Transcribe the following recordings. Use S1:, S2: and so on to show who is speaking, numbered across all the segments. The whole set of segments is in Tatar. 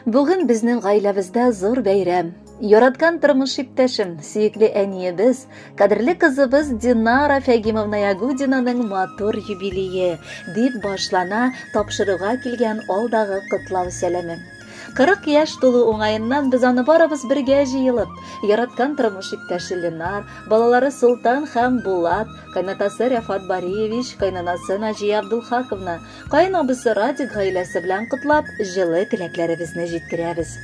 S1: Бүген безнең гаиләбездә зур бәйрәм. Яраткан тормыш иптәшем, сөекле әниебез, кадерле кызыбыз Динара Фәгимовна Ягудинаның матур юбилее, дип башлана тапшыруга килгән алдагы котлау сәламе. 40 яшь тулу уңаеннан без аны барыбыз бергә җыелып, яраткан тормыш иптәше Ленар, балалары Солтан һәм Булат, кайнатасы Рәфат Бариевич, кайнанасы Наҗия Абдулхаковна, каенабысы Радик гаиләсе белән котлап, җылы теләкләребезне җиткерәбез.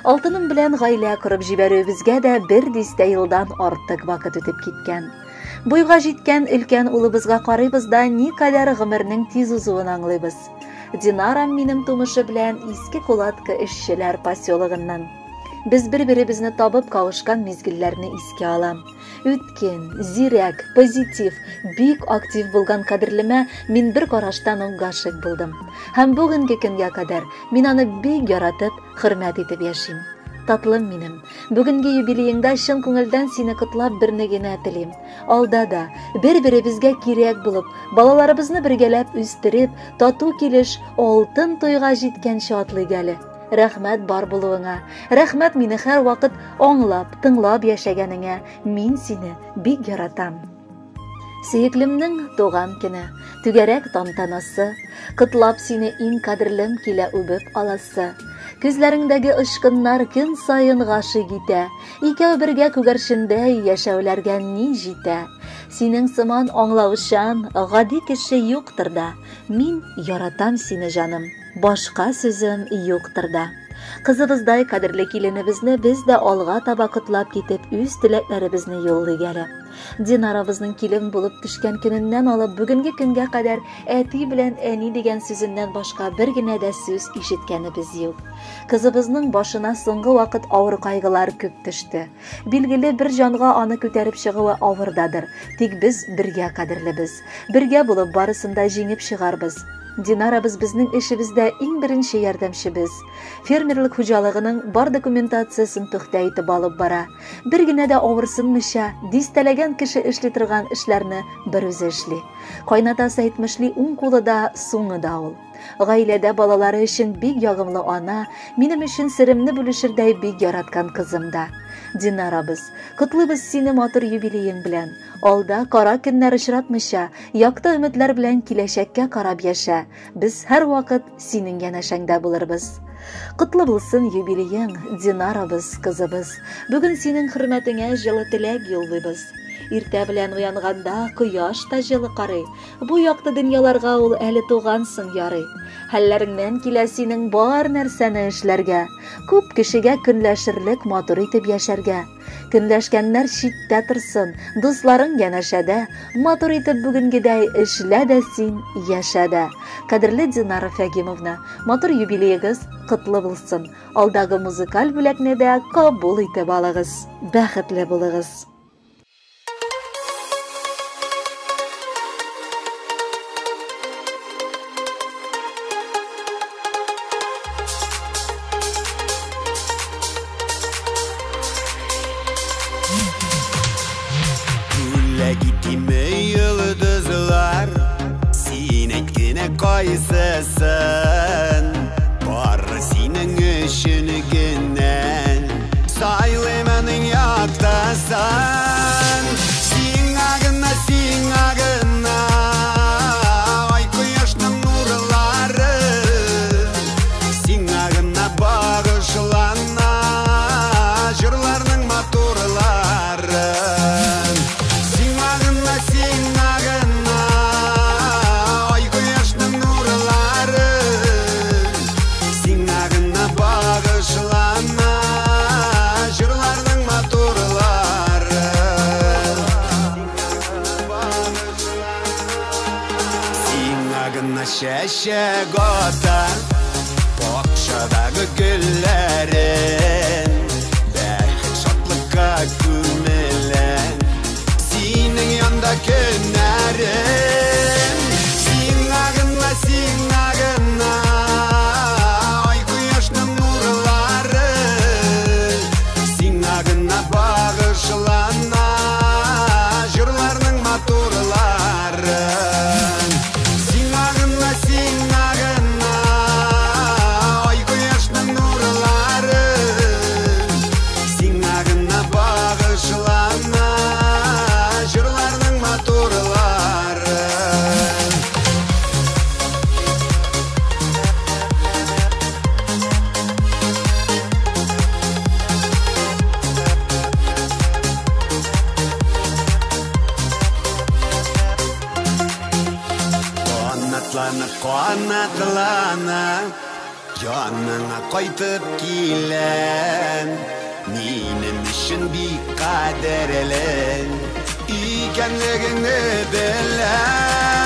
S1: Алтыным белән гаилә корып җибәрүебезгә дә бер дистә елдан артык вакыт үтеп киткән. Буйга җиткән өлкән улыбызга карыйбыз да никадәр гомернең тиз узуын аңлыйбыз. Динарам минем тумышы белән Иске Кулатка эшчеләр поселогыннан. Без бер-беребезне табып кавышкан мизгелләрне искә алам. Үткен, зирәк, позитив, бик актив булган кадерлемә мин бер караштан ук гашыйк булдым. Һәм бүгенге көнгә кадәр мин аны бик яратып, хөрмәт итеп яшим. Татлым минем, бүгенге юбилееңда чын күңелдән сине котлап берне генә телим. Алда да бер-беребезгә кирәк булып, балаларыбызны бергәләп үстереп, тату килеш алтын туйга җиткәнче атлыйк әле. Рәхмәт бар булуыңа. Рәхмәт мине һәрвакыт аңлап, тыңлап яшәгәнеңә. Мин сине бик яратам. Сөеклемнең туган көне, түгәрәк тантанасы, котлап сине иң кадерлем килә үбеп аласы. Күзләреңдәге очкыннар көн саен гашыйк итә. Икәү бергә күгәрчендәй яшәүләргә ни җитә? Синең сыман аңлаучан, гади кеше юктыр да. Мин яратам сине, җаным. Башка сүзем юктыр да. Кызыбыздай кадерле киленебезне без дә алга таба котлап китеп, үз теләкләребезне юллыйк әле. Динарабызның килен булып төшкән көненнән алып бүгенге көнгә кадәр әти белән әни дигән сүзеннән башка бер генә дә сүз ишеткәнебез юк. Кызыбызның башына соңгы вакыт авыр кайгылар күп төште. Билгеле, бер җанга аны күтәреп чыгуы авырдадыр. Тик без бергә кадерлебез. Бергә булып барысын да җиңеп чыгарбыз. Динарабыз безнең эшебездә иң беренче ярдәмчебез. Фермерлык хуҗалыгының бар документациясен пөхтә итеп алып бара. Бер генә дә авырсынмыйча, дистәләгән кеше эшли торган эшләрне бер үзе эшли. Кайнатасы әйтмешли, уң кулы да, суңы да ул. Гаиләдә балалары өчен бик ягымлы ана, минем өчен серемне бүлешердәй бик яраткан кызым да. Динарабыз, котлыйбыз сине матур юбилеең белән. Алда кара көннәр очратмыйча, якты өметләр белән киләчәккә карап яшә. Без һәрвакыт синең янәшәңдә булырбыз. Котлы булсын юбилеең, Динарабыз, кызыбыз. Бүген синең хөрмәтеңә җылы теләк юллыйбыз. Иртә белән уянганда кояш та җылы карый. Бу якты дөньяларга ул әле тугансың ярый. Хәлләреңнән килә синең бар нәрсәне эшләргә. Күп кешегә көнләшерлек матур итеп яшәргә. Көнләшкәннәр читтә торсын, дусларың янәшәдә. Матур итеп бүгенгедәй эшлә дә син, яшә дә. Кадерле Динара Фәгимовна, матур юбилеегыз котлы булсын. Алдагы музыкаль бүләкне дә кабул итеп алыгыз. Бәхетле булыгыз.
S2: Бүләк итиме йолдызлар, син әйт кенә кайсысын, бары синең өчен генә сайлыйм аның яктысын. Сиңа гына, сиңа гына ай кояшның нурлары, сиңа гына багышлана җырларның матурлары. Сиңа гына, сиңа гына ай кояшның нурлары, сиңа гына багышлана җырларның матурлары. Сиңа гына чәчәк ата бакчадагы гөлләрен, бәхет шатлыкка күмелә синең янда көннәрем. Сиңа гына, сиңа гына ай кояшның нурлары, сиңа гына багышлана җырларның матурлары. Сиңа гына, сиңа гына ай кояшның нурлары, Кылана-кылана яныңа кайтып киләм. Минем өчен бик кадерле икәнлегеңне беләм.